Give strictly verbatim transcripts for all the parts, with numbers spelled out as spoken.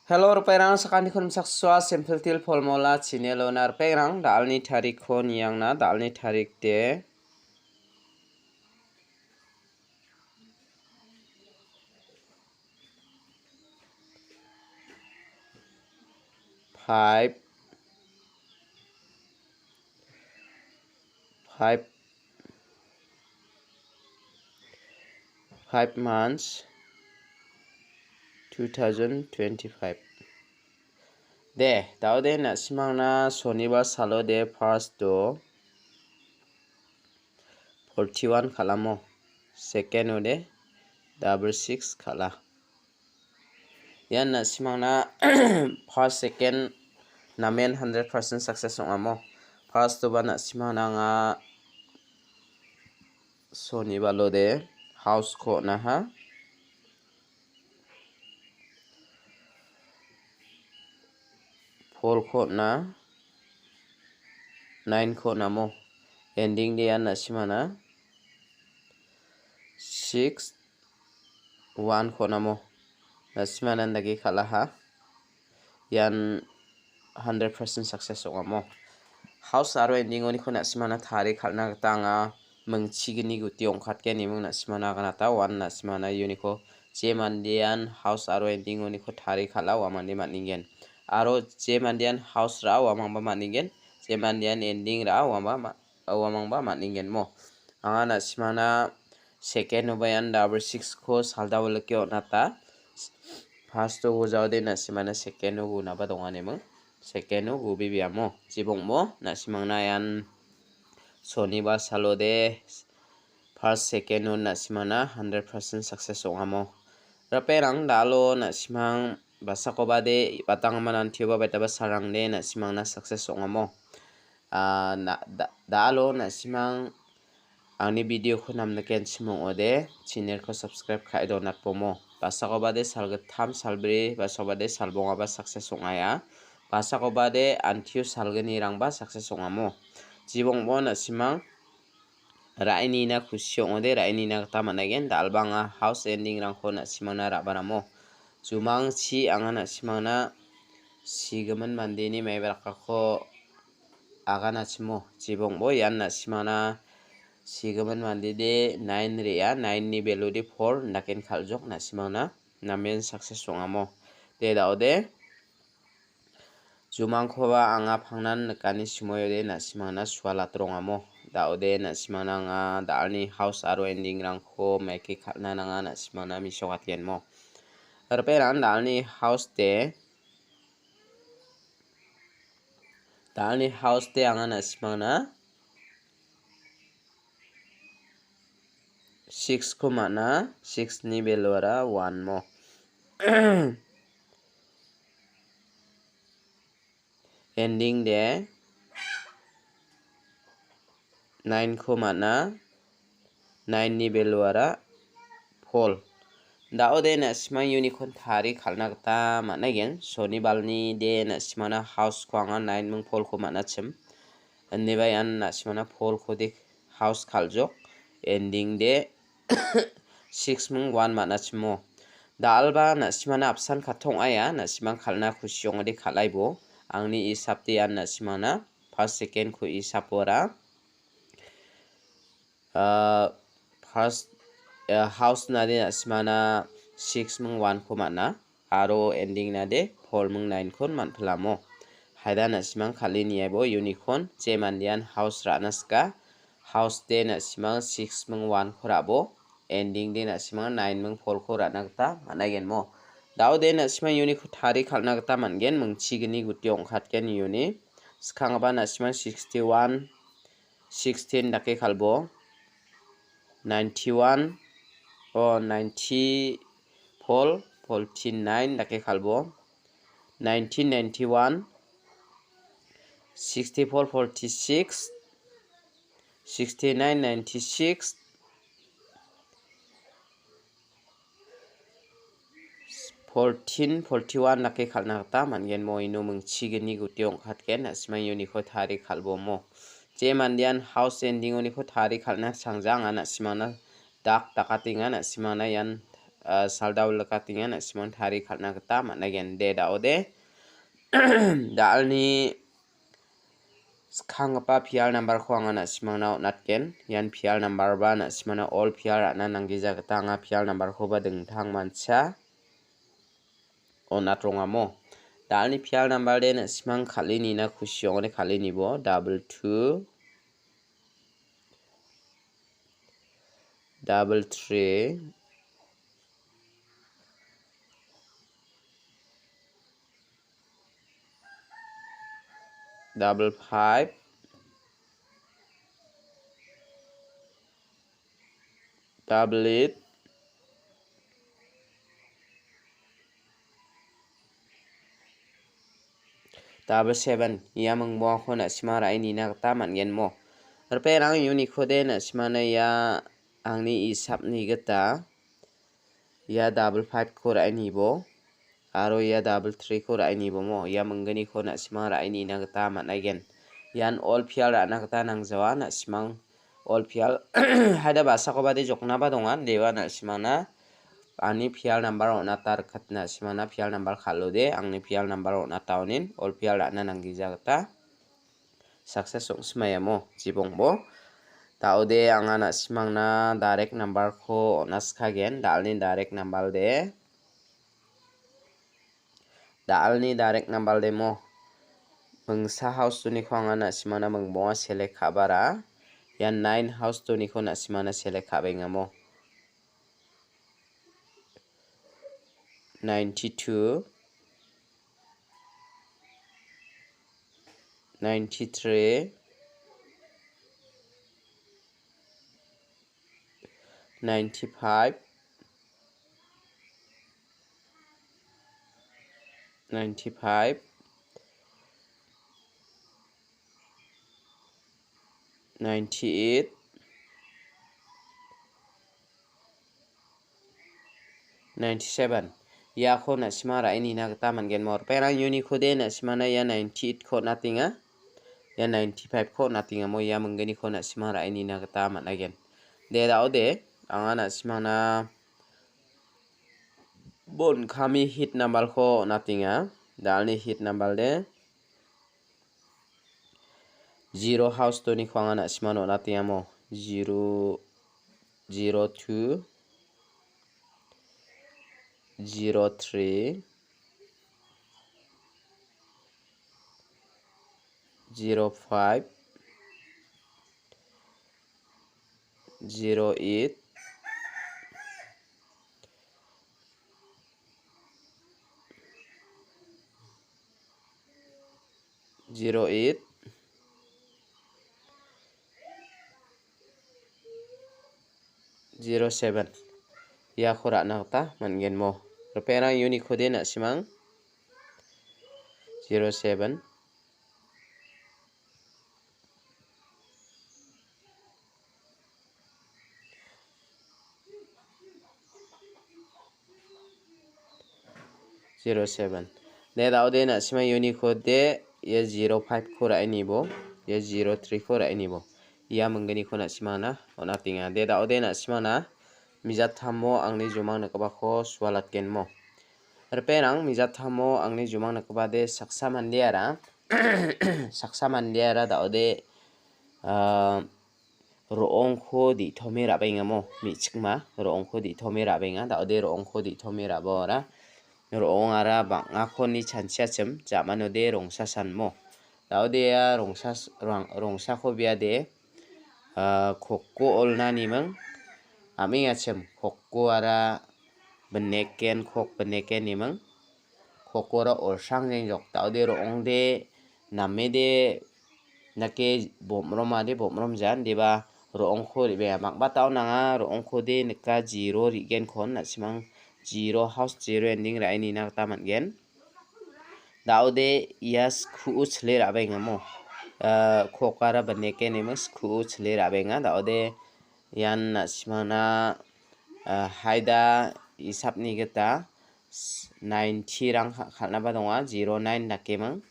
Hello, ripengrang, sakantikon rimchaksoa, Simple Teer Formula channel-ona ripengrang, da·alni tarikko niangna, da·alni tarik de five, five, five months, two thousand twenty-five. De, da·ode na·simangna sonibar salo de first-o forty-one kal·amo, second-o de double six kal·a. Ian na·simangna first, second namen hundred percent success ong·amo. First-oba na·simangna anga sonibalo de house-ko on·aha. Four-ko on·a, nine-ko on·amo. Ending de ian na·simangna six, one-ko on·amo. Na·simangna dake kal·aha. Ian hundred percent success ong·amo. House aro ending-oniko na·simangna tarie kal·na gita anga mingchigni guti ong·katgen, iming na·simangna aganata, uan na·simangna uniko je mandean house aro ending-oniko tarie kal·a, uamangde man·engen. Aro je mandean house ra·a, uamangba man·engen. Je mandean ending ra·a, uama ma-, uamangba man·engenmo. Anga na·simangna second-oba ian double six-ko saldao like on·ata. First-o gujaode na·simangna second-o gunaba donganiming. Second-o gubibiamo. Jibongmo na·simangna ian sonibar salode first, second-o na·simangna hundred percent success ong·amo. Ripengrang, da·alo na·simang basakobade batanggimin antioba baitaba salrangde na·simangna success ong·amo. Ah, na-, da-, da·alo na·simang angni video-ko namnikenchim ong·ode, channel-ko subscribe ka·e donatbomo. Basakobade salgittam, salbri, basakobade salbongaba success ong·aia. Basakobade antio salgnirangba success ong·amo. Jibongbo na·simang ra·enina kusi ong·ode, ra·enina gita man·aigen. Da·alba anga house ending-rangko na·simangna ra·baramo. Jumangchi anga na·simangna sigimin mandeni maibarakako aganachimo. Jibongbo ian na·simangna sigimin mandede nine re·a, nine-ni value-de four, daken kal·jok, na·simangna namen success ong·amo. De, da·ode. Jumangkoba anga pangnan nikani simoiode na·simangna sualat rongamo. Da·ode na·simangna anga da·alni house aro ending-rangko maike kal·na nanga, na·simangna mesokatgenmo. Ripengrang, da·alni house-de, da·alni house-de anga na·simangna six-ko man·a, six-ni value-ara one mo. Ending-de nine-ko man·a, nine-ni value-ara four. Da·ode na·simang uniko tarie kal·na gita man·aigen. Sonibalni de na·simangna house-ko anga nine ming four-ko man·achim. Indiba ian na·simangna four-kode house kal·jok. Ending-de six ming one man·achimo. Da·alba na·simangna apsan katong aia, na·simang kal·na kusi ong·ode kal·aibo. Angni isapde ian na·simangna first, second-ko isapora. Ah, first, ah, house-nade na·simangna six ming one-ko man·a. Aro ending-nade four ming nine-kon man·pilamo. Haida na·simang kal·e niaibo uniko je mandean house ra·na sika. House-de na·simang six ming one-ko ra·bo. Ending-de na·simang nine ming four-ko ra·na gita man·aigenmo. Da·ode na·simang uniko tarie kal·na gita man·gen, mingchigni guti ong·katgen uni. Skanggipa na·simang sixty-one, sixteen dake kal·bo. Ninety-one, o, ninety-four, forty-nine dake kal·bo. Nineteen ninety-one, sixty-four forty-six, sixty-nine ninety-six, fourteen forty-one dake kal·na gita man·gen. Mo ino mingchigni guti ong·katgen, na·simang uniko tarie kal·bomo. Je mandean house ending-oniko tarie kal·na changjanga, na·simangna dak dakatenga, na·simangna ian, ah, saldao likatenga, na·simang tari kal·na gita man·aigen. De, da·ode. Da·alni skanggipa pial number-ko anga na·simangna on·atgen. Ian pial number-ba na·simangna all pial ra·na nanggija gita anga pial number-koba dingtang mancha on·atrongamo. Da·alni pial number de na·simang kal·e nina kusi ong·ode kal·e nibo. Double two, double three, double five, double eight, double seven. Ia mingbongako na·sima ra·e nina gita man·gen mo. Ripengrang uniko de na·simana ia angni isapni gita ia double five-ko ra·e nibo. Aro ia double three-ko ra·e nibomo. Ia mingginiko na·simang ra·e nina gita man·aigen. Ian all pial ra·na gita nangjawa, na·simang all pial. Haida basakobade joknaba donga, deba na·simangna ani pial number on·ata rikatna, na·simangna pial number kal·ode, angni pial number on·ata onin, all pial ra·na nanggija gita. Success ong·simaiamo, jibongbo. Da·ode anga na·simangna direct number-ko on·a sikagen, da·alni direct number de. Da·alni direct number de mo. Mingsa house two-niko anga na·simangna mingbonga select ka·bara. Ia nine house two-niko na·simangna select ka·bengamo. Ninety-two, ninety-three, ninety-five, ninety-five, ninety-eight, ninety-seven. Iako na·sima ra·e nina gita man·gen mo. Ripengrang uniko de na·simana ia ninety-eight-ko on·atenga. Ia ninety-five-ko on·atenga mo. Ia mingginiko na·sima ra·e nina gita man·aigen. De, da·ode, anga na·simana bon kami hit number-ko on·atenga. Da·alni hit number de. Zero house two-niko anga na·simana on·atengamo. Zero, zero two, zero three, zero five, zero eight, zero eight, zero seven. Iako ra·na gita man·gen mo. Ripengrang uniko de na·simang. Zero seven. Zero seven. De, da·ode na·sima uniko de, ia zero five-ko ra·e nibo, ia zero three-ko ra·e nibo. Ia mingginiko na·simana on·atenga. De, da·ode na·simana mijatamo angni jumang nikgipako sualatgenmo. Ripengrang mijatamo angni jumang nikgipa de saksa mandeara, saksa mandeara da·ode, ah, ro·ongko di·tome ra·bengamo, me·chikma ro·ongko di·tome ra·benga, da·ode ro·ongko di·tome ra·baora. Ro·ongara bang·akoni chanchiachim, jamanode rongsasanmo. Da·ode ia rongsas-, rong-, rongsako biade, ah, kokko olnaniming, amingachim kokkoara bineken, kok binekeniming, kokora olsrangjengjok. Da·ode ro·ongde namede dake bomromade bomromjan deba ro·ongko re·bea. Mangbatao nanga ro·ongkode nika zero re·genkon na·simang zero house zero ending ra·e nina gita man·gen. Da·ode ia skuo chile ra·bengamo. Ah, kokara binekeniming skuo chile ra·benga. Da·ode ian na·simangna, ah, haida isapni gita s-, ninety rang ka-, kal·naba donga, zero nine dakeming.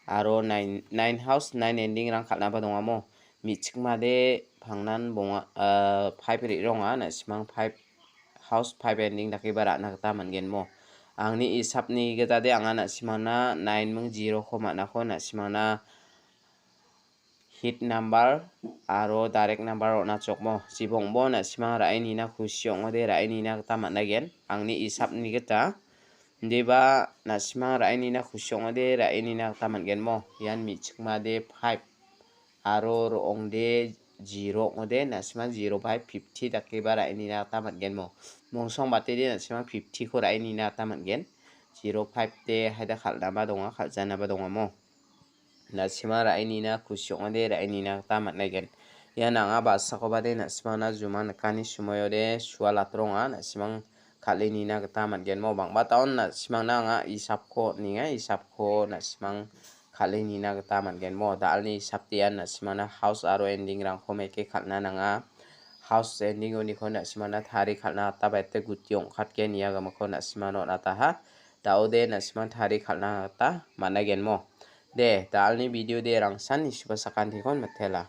Aro nine, nine house, nine ending rang kal·naba dongamo. Me·chikmade pangnan bonga, ah, five re·ronga, na·simang five house five ending dakeba ra·na gita man·gen mo. Angni isapni gita de anga na·simangna nine ming zero ko man·ako na·simangna hit number aro direct number on·achokmo. Jibongbo na·simang ra·e nina kusi ong·ode ra·e nina gita man·aigen. Angni isapni gita. Indiba na·simang ra·e nina kusi ong·ode ra·e nina gita man·gen mo. Ian me·chikmade five aro ro·ongde zero ong·ode na·simang zero five fifty dakeba ra·e nina gita man·gen mo. Mongsong batede na·simang fifty ko ra·e nina gita man·gen. Zero five de haida kal·naba donga, kal·janaba donga mo. Na·sima ra·e nina kusi ong·ode ra·e nina gita man·aigen. Ian anga ba·sakobade na·simangna juma nikani sumoiode sualatronga na·simang kal·e nina gita man·gen mo. Bang·bataon na·simangna anga isapko on·enga, isapko na·simang kal·e nina gita man·gen mo. Da·alni isapde ian na·simangna house aro ending-rangko meke kal·na nanga. House ending-oniko na·simangna tari kal·na gita baite guti ong·katgen ia gimikko na·simangna on·ataha. Da·ode na·simang tari kal·na gita man·aigen mo. De, da·alni video de rangsan nisuba sakantikon mitela.